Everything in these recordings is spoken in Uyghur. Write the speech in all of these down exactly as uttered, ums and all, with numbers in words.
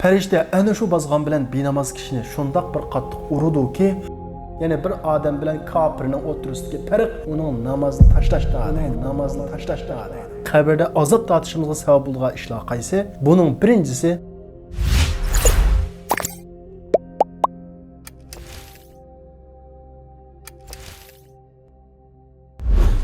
پەرىشتە ئەنە شۇ بازغان بىلەن بىناماز كىشىنى شۇنداق بىر قاتتىق ئۇرىدۇكى، يەنى بىر ئادەم بىلەن كاپىرنىڭ ئوتتۇرىسىدىكى پەرق ئۇنىڭ نامازنى تاشلاشتا، نامازنى تاشلاشتا. قەبرىدە ئازاب تارتىشىمىزغا سەۋەب بولىدىغان ئىشلار قايسى؟ بۇنىڭ بىرىنچىسى،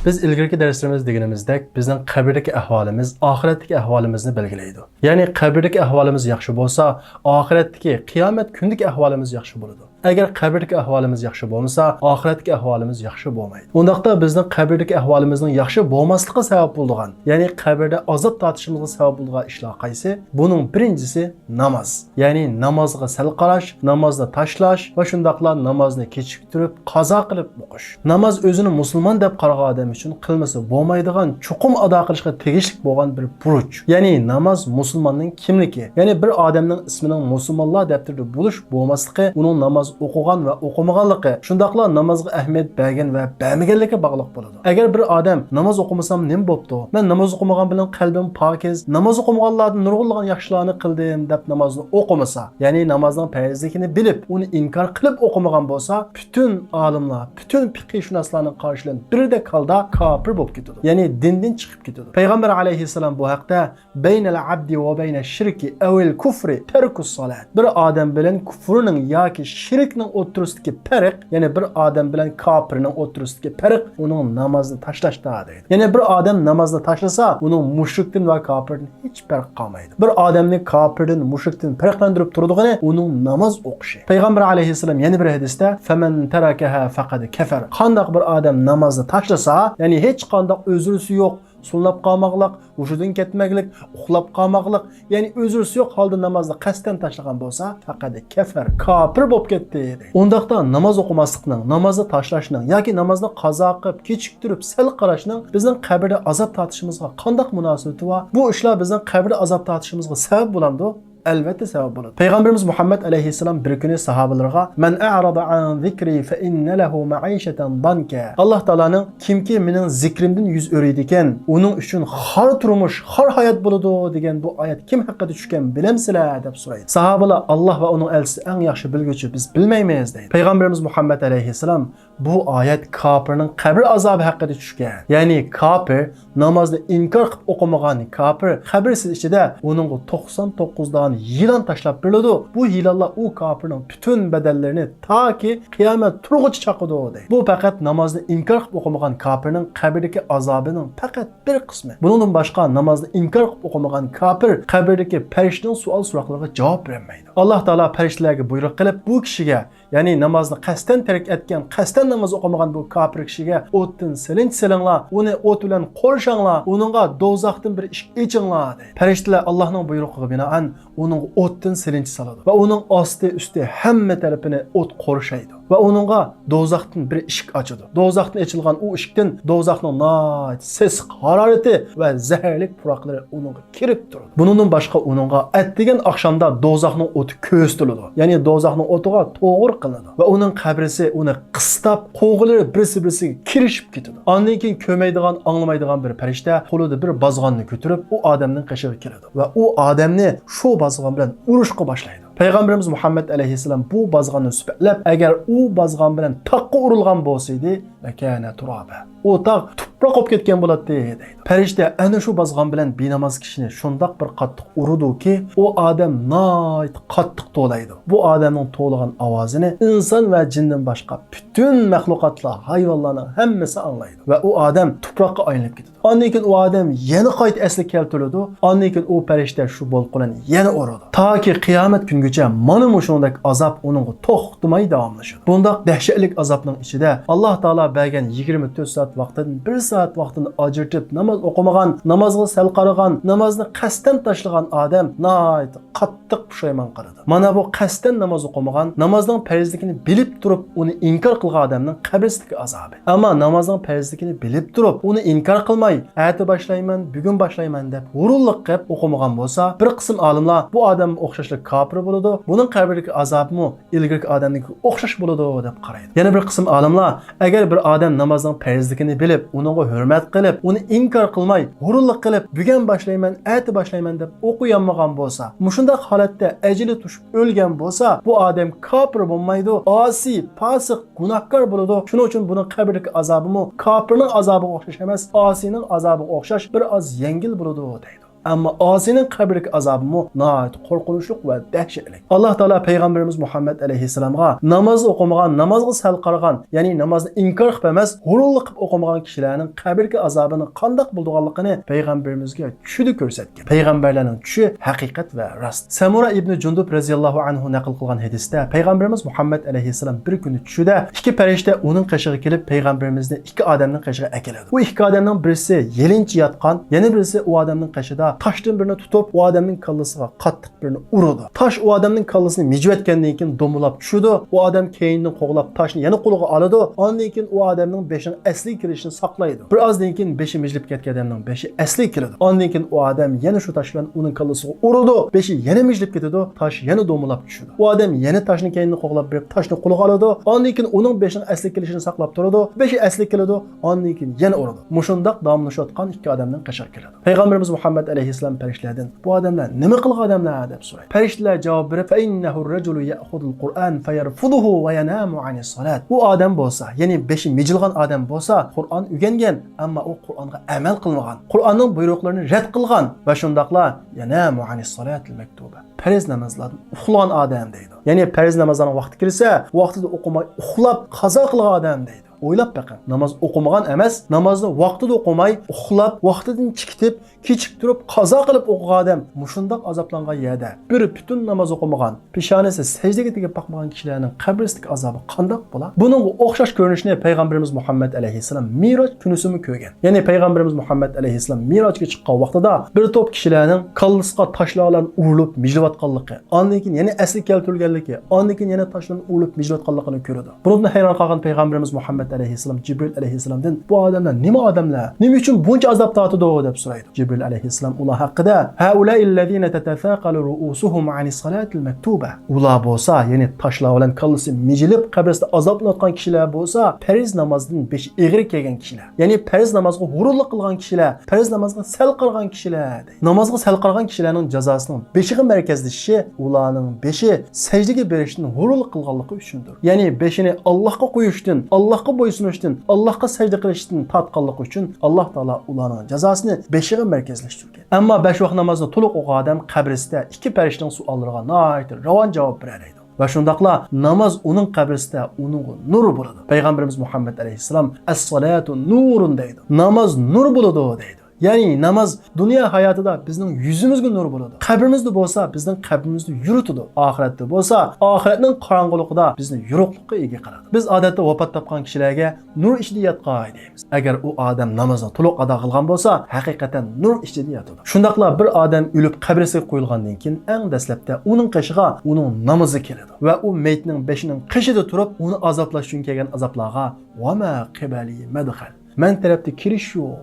بىز ئىلگىرىكى دەرسلىرىمىزدە دېگىنىمىزدەك، بىزنىڭ قەبرىدىكى ئەھۋالىمىز ئاخىرەتتىكى ئەھۋالىمىزنى بەلگىلەيدۇ. يەنى قەبرىدىكى ئەھۋالىمىز ياخشى بولسا، ئاخىرەتتىكى، قىيامەت كۈنىدىكى ئەھۋالىمىز ياخشى بولىدۇ. ئەگەر قەبرىدىكى ئەھۋالىمىز ياخشى بولمىسا، ئاخىرەتتىكى ئەھۋالىمىز ياخشى بولمايدۇ. ئۇنداقتا بىزنىڭ قەبرىدىكى ئەھۋالىمىزنىڭ ياخشى بولماسلىقىغا سەۋەب بولىدىغان، يەنى قەبرىدە ئازاب تارتىشىمىزغا سەۋەب بولىدىغان ئىشلار قايسى؟ بۇنىڭ بىرىنچىسى ناماز. يەنى نامازغا سەل قاراش، نامازنى تاشلاش ۋە شۇنداقلا نامازنى كېچىكتۈرۈپ، قازا قىلىپ ئوقۇش. ناماز ئۆزىنى مۇسۇلمان دەپ قارىغان ئادەم ئۈچۈن قىلمىسا بولمايدىغان، چوقۇم ئادا قىلىشقا تېگىشلىك بولغان بىر بۇرچ. يەنى ناماز مۇسۇلماننىڭ كىملىكى. يەنى بىر ئادەمنىڭ ئىسمىنىڭ مۇسۇلمانلار دەپتىرىدە بولۇش بولماسلىقى ئۇنىڭ ناماز ئوقۇغان ۋە ئوقۇمىغانلىقى، شۇنداقلا نامازغا ئەھمىيەت بەرگەن ۋە بەرمىگەنلىكىگە باغلىق بولىدۇ. ئەگەر بىر ئادەم ناماز ئوقۇمىسام نېمە بوپتۇ؟ مەن ناماز ئوقۇمىغان بىلەن قەلبىم پاكىز، ناماز ئوقۇمىغانلاردىن نۇرغۇنلىغان ياخشىلارنى قىلدىم دەپ نامازنى ئوقۇمىسا، يەنى نامازنىڭ پەرزلىكىنى بىلىپ، ئۇنى ئىنكار قىلىپ ئوقۇمىغان بولسا، پۈتۈن ئالىملار، پۈتۈن پىقھىشۇناسلارنىڭ قارىشى بىلەن بىردەك ھالدا كاپىر بولۇپ كېتىدۇ. يەنى دىندىن چىقىپ كېتىدۇ. پەيغەمبەر ئەلەيھىسسالام بۇ ھەقتە، بەينەل ئەبدى ۋە بەينە شىركى ئەۋىل كۇفرى تەركۇس سالات. بىر ئادەم بىلەن كۇفرنىڭ ياكى شىركنىڭ ئوتتۇرىسىدىكى پەرق، يەنى بىر ئادەم بىلەن كاپىرنىڭ ئوتتۇرىسىدىكى پەرق ئۇنىڭ نامازنى تاشلاشتا دەيدۇ. يەنى بىر ئادەم نامازنى تاشلىسا، ئۇنىڭ مۇشرىكتىن ۋە كاپىردىن ھېچ پەرقى قالمايدۇ. بىر ئادەمنى كاپىردىن، مۇشرىكتىن پەرقلەندۈرۈپ تۇرىدىغىنى ئۇنىڭ ناماز ئوقۇشى. پەيغەمبەر ئەلەيھىسسالام يەنە بىر ھەدىستە، فەمەن تەرەكەھا فەقەد كەفەر. قانداق بىر ئادەم نامازنى تاشلىسا، يەنى ھېچقانداق ئۆزرىسى يوق، سۇنلاپ قالماقلىق، ھوشىدىن كەتمەكلىك، ئۇخلاپ قالماقلىق، يەنى ئۆزرىسى يوق ھالدا نامازنى قەستەن تاشلىغان بولسا، فەقەد كەفەر، كاپىر بولۇپ كەتتى، دەيدۇ. ئۇنداقتا ناماز ئوقۇماسلىقنىڭ، نامازنى تاشلاشنىڭ ياكى نامازنى قازا قىلىپ، كېچىكتۈرۈپ، سەل قاراشنىڭ بىزنىڭ قەبرىدە ئازاب تارتىشىمىزغا قانداق مۇناسىۋىتى بار؟ بۇ ئىشلار بىزنىڭ قەبرىدە ئازاب تارتىشىمىزغا سەۋەب بولامدۇ؟ ئەلۋەتتە سەۋەب بولىدۇ. پەيغەمبىرىمىز مۇھەممەد ئەلەيھىسسالام بىر كۈنى ساھابىلىرىغا، مەن ئەئرەدە ئەن زىكرى فەئىننە لەھۇ مەئىشەتەن دانكە. ئاللاھ تائالانىڭ، كىمكى مېنىڭ زىكرىمدىن يۈز ئۆرۈيدىكەن، ئۇنىڭ ئۈچۈن خار تۇرمۇش، خار ھايات بولىدۇ، دېگەن بۇ ئايەت كىم ھەققىدە چۈشكەن بىلەمسىلەر؟ دەپ سورايدۇ. ساھابىلار، ئاللاھ ۋە ئۇنىڭ ئەلچىسى ئەڭ ياخشى بىلگۈچى، بىز بىلمەيمىز، دەيدۇ. پەيغەمبىرىمىز مۇھەممەد ئەلەيھىسسالام، بۇ ئايەت كاپىرنىڭ قەبرە ئازابى ھەققىدە چۈشكەن. يەنى كاپىر نامازنى ئىنكار قىلىپ ئوقۇمىغان كاپىر قەبرىسى ئىچىدە ئۇنىڭغا توقسان توققۇز دانە يىلان تاشلاپ بېرىلىدۇ. بۇ يىلانلار ئۇ كاپىرنىڭ پۈتۈن بەدەنلىرىنى تاكى قىيامەت تۇرغۇچە چاقىدۇ، دەيدۇ. بۇ پەقەت نامازنى ئىنكار قىلىپ ئوقۇمىغان كاپىرنىڭ قەبرىدىكى ئازابىنىڭ پەقەت بىر قىسمى. بۇنىڭدىن باشقا نامازنى ئىنكار قىلىپ ئوقۇمىغان كاپىر قەبرىدىكى پەرىشتىنىڭ سوئال سوراقلىرىغا جاۋاب بېرەلمەيدۇ. ئاللاھ تائالا پەرىشتىلەرگە بۇيرۇق قىلىپ، بۇ كىشىگە، يەنى نامازنى قەستەن تەرك ئەتكەن، قەستەن ناماز ئوقۇمىغان بۇ كاپىر كىشىگە ئوتتىن سېلىنچە سېلىڭلار، ئۇنى ئوت بىلەن قورشاڭلار، ئۇنىڭغا دوزاختىن بىر ئىشىك ئېچىڭلار، دەيدۇ. پەرىشتىلەر ئاللاھنىڭ بۇيرۇقىغا بىنائەن ئۇنىڭغا ئوتتىن سېلىنچە سالىدۇ ۋە ئۇنىڭ ئاستى، ئۈستى، ھەممە تەرىپىنى ئوت قورشايدۇ ۋە ئۇنىڭغا دوزاختىن بىر ئىشىك ئاچىدۇ. دوزاختىن ئېچىلغان ئۇ ئىشىكتىن دوزاخنىڭ ناھايىتى سېسىق ھارارىتى ۋە زەھەرلىك پۇراقلىرى ئۇنىڭغا كىرىپ تۇرىدۇ. بۇنىڭدىن باشقا ئۇنىڭغا ئەتىگەن ئاخشامدا دوزاخنىڭ ئوتى كۆرسىتىلىدۇ. يەنى دوزاخنىڭ ئوتىغا توغرا قىلىنىدۇ. ۋە ئۇنىڭ قەبرىسى ئۇنى قىستاپ، قوغىلىرى بىرسى-بىرسىگە كىرىشىپ كېتىدۇ. ئاندىن كېيىن كۆرمەيدىغان، ئاڭلىمايدىغان بىر پەرىشتە قولىدا بىر بازغاننى كۆتۈرۈپ، ئۇ ئادەمنىڭ قېشىغا كېلىدۇ. ۋە ئۇ ئادەمنى شۇ بازغان بىلەن ئۇرۇشقا باشلايدۇ. پەيغەمبىرىمىز مۇھەممەد ئەلەيھىسسالام بۇ بازغاننى سۈپەتلەپ، ئەگەر ئۇ بازغان بىلەن تاغقا ئۇرۇلغان بولسىدى، لەكانە تۇرابا. ئۇ تاغ تۇپراق بولۇپ كەتكەن بولاتتى، دەيدۇ. پەرىشتە ئەنە شۇ بازغان بىلەن بىناماز كىشىنى شۇنداق بىر قاتتىق ئۇرىدۇكى، ئۇ ئادەم ناھايىتى قاتتىق توۋلايدۇ. بۇ ئادەمنىڭ توۋلىغان ئاۋازىنى ئىنسان ۋە جىندىن باشقا پۈتۈن مەخلۇقاتلار، ھايۋانلارنىڭ ھەممىسى ئاڭلايدۇ. ۋە ئۇ ئادەم تۇپراققا ئايلىنىپ كېتىدۇ. ئاندىن كېيىن ئۇ ئادەم يەنە قايتا ئەسلىگە كەلتۈرۈلىدۇ. ئاندىن كېيىن ئۇ پەرىشتە شۇ بولقا بىلەن يەنە ئۇرىدۇ. تاكى قىيامەت كۈنگىچە مانا مۇشۇنداق ئازاب ئۇنىڭغا توختىماي داۋاملىشىدۇ. بۇنداق دەھشەتلىك ئازابنىڭ ئىچىدە ئاللاھ تائالا بەرگەن يىگىرمە تۆت سائەت ۋاقتىدىن بىر سائەت ۋاقتىنى ئاجرىتىپ ناماز ئوقۇمىغان، نامازغا سەل قارىغان، نامازنى قەستەن تاشلىغان ئادەم ناھايىتى قاتتىق پۇشايمان قىلىدۇ. مانا بۇ قەستەن ناماز ئوقۇمىغان، نامازنىڭ پەرزلىكىنى بىلىپ تۇرۇپ ئۇنى ئىنكار قىلغان ئادەمنىڭ قەبرىسىدىكى ئازابى. ئەمما نامازنىڭ پەرزلىكىنى بىلىپ تۇرۇپ ئۇنى ئىنكار قىلماي، ئەتە باشلايمەن، بۈگۈن باشلايمەن دەپ ھۇرۇنلۇق قىلىپ ئوقۇمىغان بولسا، بىر قىسىم ئالىملار بۇ ئادەممۇ ئوخشاشلا كاپىر بولىدۇ، بۇنىڭ قەبرىدىكى ئازابىمۇ ئىلگىرىكى ئادەمنىڭكىگە ئوخشاش بولىدۇ دەپ قارايدۇ. يەنە بىر قىسىم ئالىملار ئەگەر بىر ئادەم نامازنىڭ پەرزلىكىنى ئىكەنلىكىنى بىلىپ، ئۇنىڭغا ھۆرمەت قىلىپ، ئۇنى ئىنكار قىلماي، ھۇرۇنلۇق قىلىپ، بۈگۈن باشلايمەن، ئەتە باشلايمەن دەپ ئوقۇيالمىغان بولسا، مۇشۇنداق ھالەتتە ئەجىلى توشۇپ ئۆلگەن بولسا، بۇ ئادەم كاپىر بولمايدۇ، ئاسىي، پاسىق، گۇناھكار بولىدۇ. شۇنىڭ ئۈچۈن بۇنىڭ قەبرىدىكى ئازابىمۇ كاپىرنىڭ ئازابىغا ئوخشاش ئەمەس، ئاسىينىڭ ئازابىغا ئوخشاش بىر ئاز يەڭگىل بولىدۇ، دەيدۇ. ئەمما ئاسىينىڭ قەبرىدىكى ئازابىمۇ ناھايىتى قورقۇنچلۇق ۋە دەھشەتلىك. ئاللا تائالا پەيغەمبىرىمىز مۇھەممەد ئەلەيھىسسالامغا ناماز ئوقۇمىغان، نامازغا سەل قارىغان، يەنى نامازنى ئىنكار قىلىپ ئەمەس، ھۇرۇنلۇق قىلىپ ئوقۇمىغان كىشىلەرنىڭ قەبرىدىكى ئازابىنىڭ قانداق بولىدىغانلىقىنى پەيغەمبىرىمىزگە چۈشىدە كۆرسەتكەن. پەيغەمبەرلەرنىڭ چۈشى ھەقىقەت ۋە راست. سەمۇرا ئىبنى جۇندۇب رەزىياللاھۇ ئەنھۇ نەقىل قىلغان ھەدىستە پەيغەمبىرىمىز مۇھەممەد ئەلەيھىسسالام بىر كۈنى چۈشىدە ئىككى پەرىشتە ئۇنىڭ قېشىغا كېلىپ پەيغەمبىرىمىزنى ئىككى ئادەمنىڭ قېشىغا ئەكېلىدۇ. ئۇ ئىككى ئادەمنىڭ بىرسى يېلىنچە ياتقان، يەنە بىرسى ئۇ ئادەمنىڭ قېشىدا تاشتىن بىرنى تۇتۇپ، ئۇ ئادەمنىڭ كاللىسىغا قاتتىق بىرنى ئۇرىدۇ. تاش ئۇ ئادەمنىڭ كاللىسىنى مىجىۋەتكەندىن كېيىن دومىلاپ چۈشىدۇ. ئۇ ئادەم كەينىدىن قوغلاپ تاشنى يەنە قولىغا ئالىدۇ. ئاندىن كېيىن ئۇ ئادەمنىڭ بېشىنىڭ ئەسلىگە كېلىشىنى ساقلايدۇ. بىر ئازدىن كېيىن بېشى مىجىلىپ كەتكەن ئادەمنىڭ بېشى ئەسلىگە كېلىدۇ. ئاندىن كېيىن ئۇ ئادەم يەنە شۇ تاش بىلەن ئۇنىڭ كاللىسىغا ئۇرىدۇ. بېشى يەنە مىجىلىپ كېتىدۇ. تاش يەنە دومىلاپ چۈشىدۇ. ئۇ ئادەم يەنە تاشنى كەينىدىن قوغلاپ بېرىپ تاشنى قولىغا ئالىدۇ. ئاندىن كېيىن ئۇنىڭ بېشىنىڭ ئەسلىگە كېلىشىنى ساقلاپ تۇرىدۇ. بېشى ئەسلىگە كېلىدۇ. ئاندىن كېيىن يەنە ئۇرىدۇ. مۇشۇنداق داۋاملىشىۋاتقان ئىككى ئادەمنىڭ قېشىغا كېلىدۇ. پەيغەمبىرىمىز مۇھەممەد ئەلەيھىسسالام پەرىشتىلەردىن، بۇ ئادەملەر نېمە قىلغان ئادەملەر؟ دەپ سورايدۇ. پەرىشتىلەر جاۋاب بېرىپ، فەئىننەھۇ رەجۇلۇ يەئخۇزۇل قۇرئان فەيەرفۇدۇھۇ ۋە يەنامۇ ئەنىس سالات. ئۇ ئادەم بولسا، يەنى بېشى مىجىلغان ئادەم بولسا، قۇرئان ئۆگەنگەن، ئەمما ئۇ قۇرئانغا ئەمەل قىلمىغان، قۇرئاننىڭ بۇيرۇقلىرىنى رەت قىلغان ۋە شۇنداقلا يەنامۇ ئەنىس سالاتىل مەكتۇبە، پەرز نامازلاردىن ئۇخلىغان ئادەم دەيدۇ. يەنى پەرز نامازلارنىڭ ۋاقتى كىرسە، ۋاقتىدا ئوقۇماي ئۇخلاپ قازا قىلغان ئادەم دەيدۇ. ئويلاپ بېقىڭ، ناماز ئوقۇمىغان ئەمەس، نامازنى ۋاقتىدا ئوقۇماي، ئۇخلاپ، ۋاقتىدىن چىقىتىپ، كېچىكتۈرۈپ، قازا قىلىپ ئوقۇغان ئادەم مۇشۇنداق ئازابلانغان يەردە بىر پۈتۈن ناماز ئوقۇمىغان، پېشانىسى سەجدىگە تېگىپ باقمىغان كىشىلەرنىڭ قەبرىسىدىكى ئازابى قانداق بولا؟ بۇنىڭغا ئوخشاش كۆرۈنۈشنى پەيغەمبىرىمىز مۇھەممەد ئەلەيھىسسالام مىراج كۈنىسىمۇ كۆرگەن. يەنى پەيغەمبىرىمىز مۇھەممەد ئەلەيھىسسالام مىراجغا چىققان ۋاقتىدا بىر توپ كىشىلەرنىڭ كاللىسىغا تاشلار بىلەن ئۇرۇلۇپ مىجىلىۋاتقانلىقى، ئاندىن كېيىن يەنە ئەسلىگە كەلتۈرۈلگەنلىكى، ئاندىن كېيىن يەنە تاشلار بىلەن ئۇرۇلۇپ مىجىلىۋاتقانلىقىنى كۆرىدۇ. بۇنىڭدىن ھەيران قالغان پەيغەمبىرىمىز مۇھەممەد ئەلەيھىسسالام جىبرىل ئەلەيھىسسالامدىن، بۇ ئادەملەر نېمە ئادەملەر؟ نېمە ئۈچۈن بۇنچە ئازاب تارتىدۇ؟ دەپ سورايدۇ. جىبرىل ئەلەيھىسسالام ئۇلار ھەققىدە، ھەئۇلائىللەزىنە تەتەساقەلۇ رۇئۇسۇھۇم ئەنىس سالاتىل مەكتۇبە. ئۇلار بولسا، يەنى تاشلار بىلەن كاللىسى مىجىلىپ، قەبرىسىدە ئازابلىنىۋاتقان كىشىلەر بولسا، پەرز نامازدىن بېشى ئېغىر كەلگەن كىشىلەر. يەنى پەرز نامازغا ھۇرۇنلۇق قىلغان كىشىلەر، پەرز نامازغا سەل قارىغان كىشىلەر. نامازغا سەل قارىغان كىشىلەرنىڭ جازاسىنىڭ بېشىغا مەركەزلىشىشى ئۇلارنىڭ بېشى سەجدىگە بېرىشتىن، ھۇرۇنلۇق قىلغانلىقى ئۈچۈندۇر. يەنى بېشىنى ئاللاھقا قويۇشتىن، ئاللاھقا بويسۇنۇشتىن، ئاللاھقا سەجدە قىلىشتىن تارتقانلىقى ئۈچۈن ئاللاھ تائالا ئۇلارنىڭ جازاسىنى بېشىغا مەركەزلەشتۈرگەن. ئەمما بەش ۋاق نامازنى تولۇق ئوقۇغان ئادەم قەبرىسىدە ئىككى پەرىشتىنىڭ سوئاللىرىغا ناھايىتى راۋان جاۋاب بېرەلەيدۇ. ۋە شۇنداقلا ناماز ئۇنىڭ قەبرىسىدە ئۇنىڭغا نۇر بولىدۇ. پەيغەمبىرىمىز مۇھەممەد ئەلەيھىسسالام، ئەسسالاتۇ نۇرۇن دەيدۇ. ناماز نۇر بولىدۇ دەيدۇ. يەنى ناماز دۇنيا ھاياتىدا بىزنىڭ يۈزىمىزگە نۇر بولىدۇ. قەبرىمىزدە بولسا بىزنىڭ قەبرىمىزنى يورۇتىدۇ. ئاخىرەتتە بولسا ئاخىرەتنىڭ قاراڭغۇلۇقىدا بىزنى يورۇقلۇققا ئىگە قىلىدۇ. بىز ئادەتتە ۋاپات تاپقان كىشىلەرگە نۇر ئىچىدە ياتقاي دەيمىز. ئەگەر ئۇ ئادەم نامازنى تولۇق ئادا قىلغان بولسا، ھەقىقەتەن نۇر ئىچىدە ياتىدۇ. شۇنداقلا بىر ئادەم ئۆلۈپ قەبرىسىگە قويۇلغاندىن كېيىن ئەڭ دەسلەپتە ئۇنىڭ قېشىغا ئۇنىڭ نامىزى كېلىدۇ ۋە ئۇ مەيتنىڭ بېشىنىڭ قېشىدا تۇرۇپ ئۇنى ئازابلاش ئۈچۈن كەلگەن ئازابلارغا ۋە ما قىبەلى مەدخەل، مەن تەرەپتە كىرىش يوق.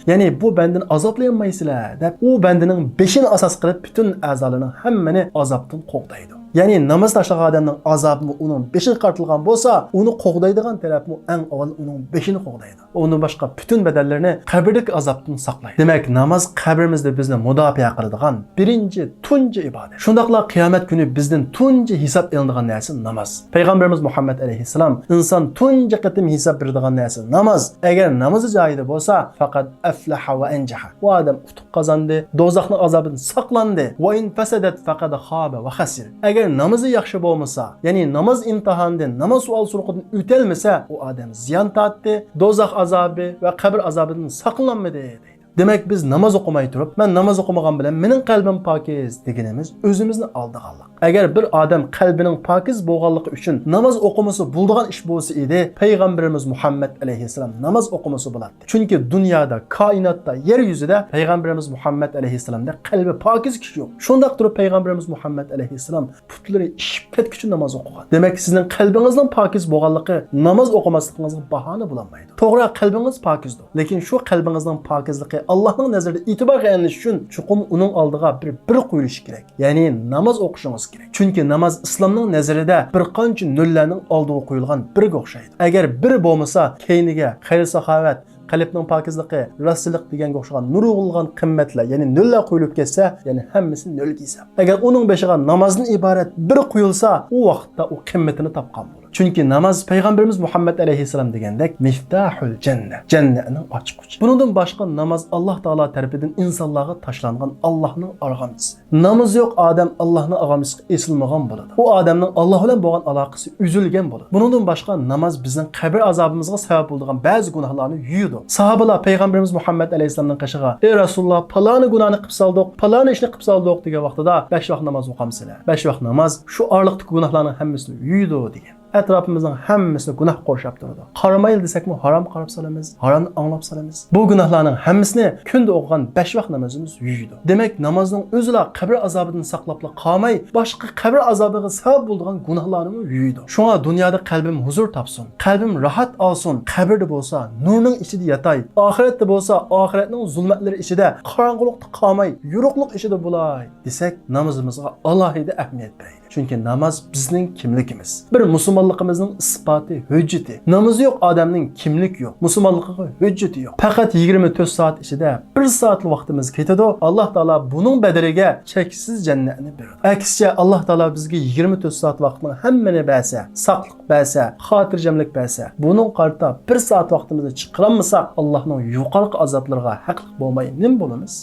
يەنى بۇ بەندىنى ئازابلىيالمايسىلەر دەپ ئۇ بەندىنىڭ بېشىنى ئاساس قىلىپ پۈتۈن ئەزالىرىنىڭ ھەممىنى ئازابتىن قوغدايدۇ. يەنى ناماز تاشلىغان ئادەمنىڭ ئازابىمۇ ئۇنىڭ بېشىغا قارىتىلغان بولسا، ئۇنى قوغدايدىغان تەرەپمۇ ئەڭ ئاۋۋال ئۇنىڭ بېشىنى قوغدايدۇ. ئۇندىن باشقا پۈتۈن بەدەنلىرىنى قەبرىدىكى ئازابتىن ساقلايدۇ. دېمەك، ناماز قەبرىمىزدە بىزنى مۇداپىئە قىلىدىغان بىرىنچى، تۇنجى ئىبادەت. شۇنداقلا قىيامەت كۈنى بىزدىن تۇنجى ھېساب ئېلىنىدىغان نەرسە ناماز. پەيغەمبىرىمىز مۇھەممەد ئەلەيھىسسالام، ئىنسان تۇنجى قېتىم ھېساب بېرىدىغان نەرسە ناماز. ئەگەر نامىزى جايىدا بولسا، فەقەت ئەفلەھە ۋە ئەنجەھە. ئۇ ئادەم ئۇتۇق قازاندى، دوزاخنىڭ ئازابىدىن ساقلاندى. ۋە ئىن فەسەدەت فەقەد خابە ۋە خەسىر. ئەگەر نامىزى ياخشى بولمىسا، يەنى ناماز ئىمتىھانىدىن، ناماز سوئال سورىقىدىن ئۆتەلمىسە، ئۇ ئادەم زىيان تارتتى، دوزاخ ئازابى ۋە قەبرە ئازابىدىن ساقلانمىدى، دەيدۇ. دېمەك، بىز ناماز ئوقۇماي تۇرۇپ، مەن ناماز ئوقۇمىغان بىلەن مېنىڭ قەلبىم پاكىز دېگىنىمىز ئۆزىمىزنى ئالدىغانلىق. ئەگەر بىر ئادەم قەلبىنىڭ پاكىز بولغانلىقى ئۈچۈن ناماز ئوقۇمىسا بولىدىغان ئىش بولسا ئىدى، پەيغەمبىرىمىز مۇھەممەد ئەلەيھىسسالام ناماز ئوقۇمىسا بولاتتى. چۈنكى دۇنيادا، كائىناتتا، يەر يۈزىدە پەيغەمبىرىمىز مۇھەممەد ئەلەيھىسسالامدەك قەلبى پاكىز كىشى يوق. شۇنداق تۇرۇپ پەيغەمبىرىمىز مۇھەممەد ئەلەيھىسسالام پۇتلىرى ئىششىپ كەتكۈچە ناماز ئوقۇغان. دېمەك، سىزنىڭ قەلبىڭىزنىڭ پاكىز بولغانلىقى ناماز ئوقۇماسلىقىڭىزغا باھانە بولالمايدۇ. توغرا، قەلبىڭىز پاكىزدۇر. لېكىن شۇ قەلبىڭىزنىڭ پاكىزلىقى ئاللاھنىڭ نەزىرىدە ئېتىبارغا ئېلىنىش ئۈچۈن چوقۇم ئۇنىڭ ئالدىغا بىر، بىر قويۇلۇشى كېرەك. يەنى ناماز ئوقۇشىڭىز كېرەك. چۈنكى ناماز ئىسلامنىڭ نەزىرىدە بىر قانچە نۆللەرنىڭ ئالدىغا قويۇلغان بىرگە ئوخشايدۇ. ئەگەر بىر بولمىسا، كەينىگە خەير-ساخاۋەت، قەلبنىڭ پاكىزلىقى، راستچىللىق دېگەنگە ئوخشىغان نۇرغۇنلىغان قىممەتلەر، يەنى نۆللەر قويۇلۇپ كەتسە، يەنى ھەممىسى نۆلگە ھېساب. ئەگەر ئۇنىڭ بېشىغا نامازدىن ئىبارەت بىر قويۇلسا، ئۇ ۋاقىتتا ئۇ قىممىتىنى تاپقان بولىدۇ. چۈنكى ناماز پەيغەمبىرىمىز مۇھەممەد ئەلەيھىسسالام دېگەندەك مىفتاھۇل جەننە، جەننەتنىڭ ئاچقۇچى. بۇنىڭدىن باشقا ناماز ئاللاھ تائالا تەرىپىدىن ئىنسانلارغا تاشلانغان ئاللاھنىڭ ئارغامچىسى. نامىزى يوق ئادەم ئاللاھنىڭ ئارغامچىسىغا ئېسىلمىغان بولىدۇ. ئۇ ئادەمنىڭ ئاللاھ بىلەن بولغان ئالاقىسى ئۈزۈلگەن بولىدۇ. بۇنىڭدىن باشقا ناماز بىزنىڭ قەبرە ئازابىمىزغا سەۋەب بولىدىغان بەزى گۇناھلارنى يۇيىدۇ. ساھابىلار پەيغەمبىرىمىز مۇھەممەد ئەلەيھىسسالامنىڭ قېشىغا، ئەي رەسۇلۇللاھ، پالانى گۇناھنى قىپ سالدۇق، پالانى ئىشنى قىپ سالدۇق دېگەن ۋاقتىدا، بەش ۋاق ناماز ئوقامسىلەر؟ بەش ۋاق ناماز شۇ ئارىلىقتىكى گۇناھلارنىڭ ھەممىسىنى يۇيىدۇ دېگەن. ئەتراپىمىزنىڭ ھەممىسىنى گۇناھ قورشاپ تۇرىدۇ. قارىمايلى دېسەكمۇ ھارام قاراپ سالىمىز، ھارامنى ئاڭلاپ سالىمىز. بۇ گۇناھلارنىڭ ھەممىسىنى كۈندە ئوقۇغان بەش ۋاق نامىزىمىز يۇيىدۇ. دېمەك، نامازنىڭ ئۆزىلا قەبرە ئازابىدىن ساقلاپلا قالماي، باشقا قەبرە ئازابىغا سەۋەب بولىدىغان گۇناھلارنىمۇ يۇيىدۇ. شۇڭا دۇنيادا قەلبىم ھۇزۇر تاپسۇن، قەلبىم راھەت ئالسۇن، قەبرىدە بولسا نۇرنىڭ ئىچىدە ياتاي، ئاخىرەتتە بولسا ئاخىرەتنىڭ زۇلمەتلىرى ئىچىدە قاراڭغۇلۇقتا قالماي، يورۇقلۇق ئىچىدە بولاي دېسەك، نامىزىمىزغا ئالاھىدە ئەھمىيەت بېرەيلى. چۈنكى ناماز بىزنىڭ كىملىكىمىز. بىر مۇسۇلمانلىقىمىزنىڭ ئىسپاتى، ھۆججىتى. نامىزى يوق ئادەمنىڭ كىملىكى يوق، مۇسۇلمانلىقىغا ھۆججىتى يوق. پەقەت يىگىرمە تۆت سائەت ئىچىدە بىر سائەتلا ۋاقتىمىز كېتىدۇ. ئاللاھ تائالا بۇنىڭ بەدىلىگە چەكسىز جەننەتنى بېرىدۇ. ئەكسىچە، ئاللاھ تائالا بىزگە يىگىرمە تۆت سائەت ۋاقىتنىڭ ھەممىنى بەرسە، ساقلىق بەرسە، خاتىرجەملىك بەرسە، بۇنىڭغا قارىتا بىر سائەت ۋاقتىمىزنى چىقىرالمىساق، ئاللاھنىڭ يۇقىرىقى ئازابلىرىغا ھەقلىق بولماي نېمە بولىمىز؟